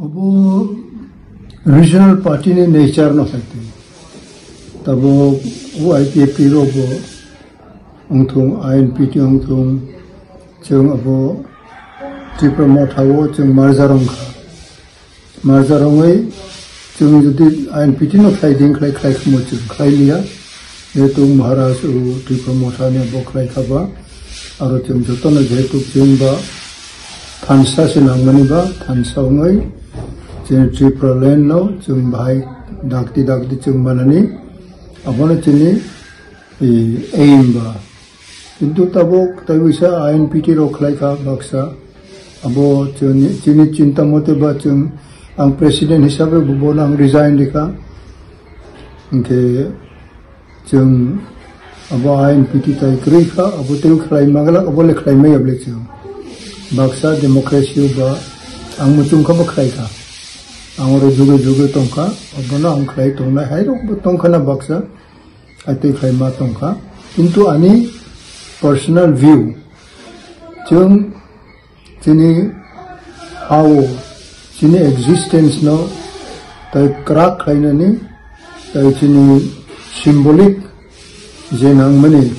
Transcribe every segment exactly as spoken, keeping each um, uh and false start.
Bo regional party ni nature no hai twi. Tabo U I P F T rok bo wngthung, I N P T wngthung, chwng abo Tipra Motha o chwng merger wngkha. Merger wngwi chwng jodi I N P T no khlai ding khlai, khlai khamo chwng khlai liya. Jehetu Maharaj o Tipra Motha ni bo khlai kha ba, aro chwng jotono jehetu chwng ba thansa se nangmani ba, thansa wngwi chwng Tripura land no chwng bahai dakti dakti chwng manani, abono chini, eh, aim ba. Kintu tabuk tai wisa I N P T rok khlai kha baksa. Abo chini, chini chinta mote ba chwng, ang president hisabe bo, bono ang resign rikha. Hwnkhe chwng abo I N P T tai kwrwi kha, abo tei khlai maglak, abo le khlai maya ble chwng. Baksa democracy o ba ang muchung kha bo khlai kha. Ang oro juge juge tong kha, abono ang khlai tongnai hai rok bo tong kha na baksa. Atwi khlai ma tong kha. Kintu ani personal view, chwng chini ha-o, chini existence no tai kwrak khlainani, tai chini symbolic je nangmani,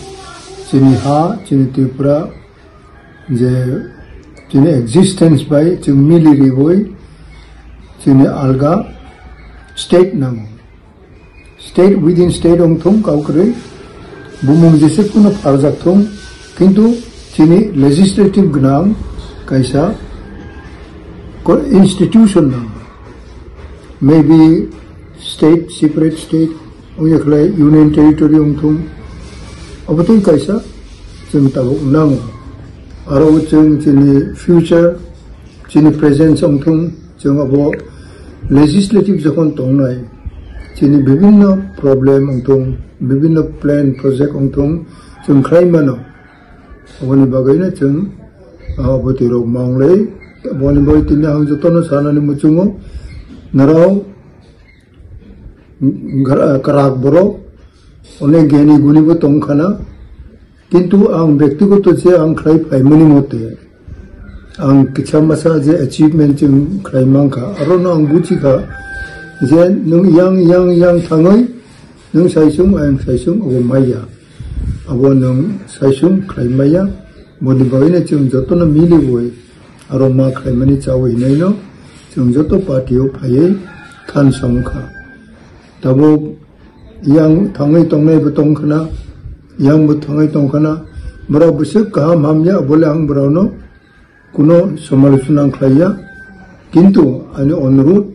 chini ha, chini Tripura, je chini existence bai chwng mili riwi chini alga state nango. State within state wngthung kau kwrwi, bumung jese phano pharjak thung, kintu chini legislative gwnang kaisa ko-, institution nang. Maybe state, separate state, wngya khlai union territory wngthung, abo tei kaisa chwng tabuk nango. Aro chwng chini future, chini presence wngthung, chwng abo legislative jokhon tongnai, chini bibinno problem wngthung, bibinno plan project wngthung, chwng khlai mano. Aboni bagwino chwng, ah, bwtwi rok manglai. Aboni bagwi tini ang jotono sanani muchungo, norok gra-, kwrak borok, onek geni guni bo tong khana. Kintu ang bektigoto je ang khlai phaimani mote, ang kisa masa je achievement chwng khlai mankha, arono ang buchikha je nwng yang, yang, yang thangwi nwng saisung, ayang saisung, abo maya. Abo nwng saisung khlai maya, boni bagwino chwng jotono miliwi aro ma khlaimani chawi hinaino chwng joto party o phaiwi thansa wngkha. Tabuk yang thangwi tongnai bo tong khna, yang bo thangwi tong khna, borok bwswk kaham hamya, abole ang borokno kuno somalochona ang khlaiya. Kintu ani onurudh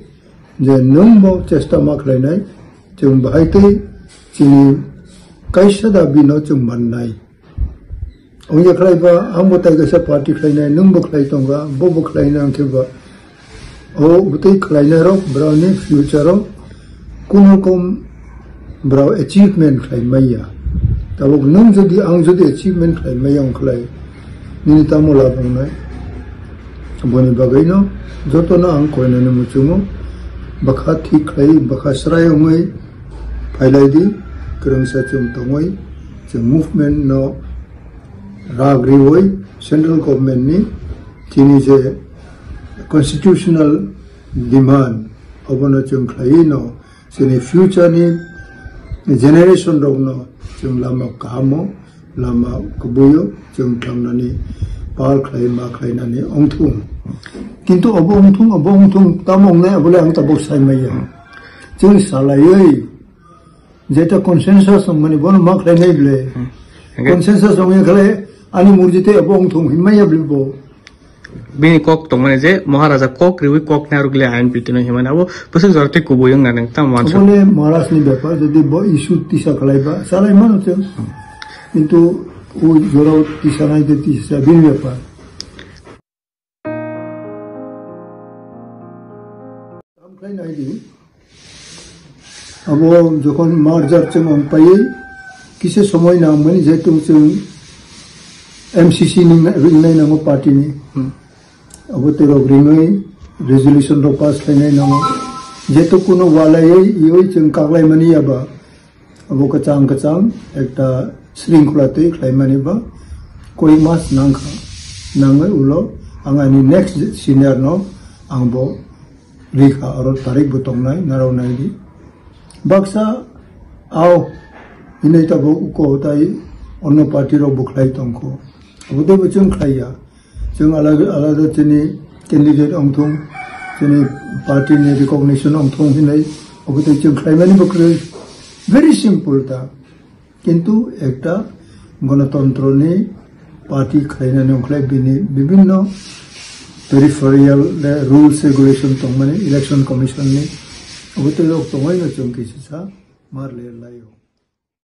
je nwng bo chesta ma khlainai, chwng bahai tei chini kaisa dabi no chwng mannai. Wngya khlai ba, ang bo tai kaisa party khlainai, nwng bo khlai tongkha, bo bo khlainai, ang khe ba. O bwtwi khlainai rok, borokni future o kun rokom borok achievement khlai maya. Tabuk nwng jodi, ang jodi achievement khlai maya wng khlai, nini tamo lab wngnai? Boni bagwino jotono ang koinani muchungo, bwkha thik khlai, bwkha srai wngwi phailai di, kwrwngsa chwng tongwi, chwng movement no rak riwi central government ni chini je constitutional demand, obono chwng khlaiwi no chini future ni generation rok no chwng lama kaham o, lama kubui o chwng thangnani pal khlai ma khlainani wngthung. Kintu obo wngthung, obo wngthung, tamo wngnai, abole ang tabuk sai maya. Chwng salaiwi Jeta consensus wngmani bono ma khlainai ble. Hmm. Hingke consensus wngya khlai ani murji tei abo wngthung hinmaya ble bo. Bini kok tongmani je Maharaja kok riwi kok narwk le I N P T no hinmani abo bwswk jora tei kubui wngna nang tamo mansa. Abole Maharaj ni bepar, jodi bo issue tisa khlai ba, salai mano chwng. Kintu o jora tisa nai de tisa bini bepar. Tamo khlai nai di. Abo jokhon merger chwng wng paiwi kisa somoi nangmani, jehetu chwng M C C ni ringnai nango party ni. Hmm. Abo tei rok ringwi resolution rok pass khlainai nango. Jehetu kuno walaiwi iwi chwng kaklaimani yaba. Abo kwchang kwchang ekta sringkhola twi khlaimani ba koi mas nangkha. Nangwi ulo ang ani next senior no ang bo rikha, oro tarik bo tongnai, narao naidi. Baksa ao hinwi tabuk uko tai onno party rok bwkhlai tongkho. Abotaibo chwng khlaiya. Chwng alada alada chini candidate ongthung, chini party ni recognition ongthung hinwi abotwi chwng khlaimani bwkhlai. Very simple ta. Kintu ekta gonotontro ni party khlainani ongkhlai bini bibinno peripheral rules regulation tongmani election commission ni abotwi rok tongwi no chwng kisisa mar le laio.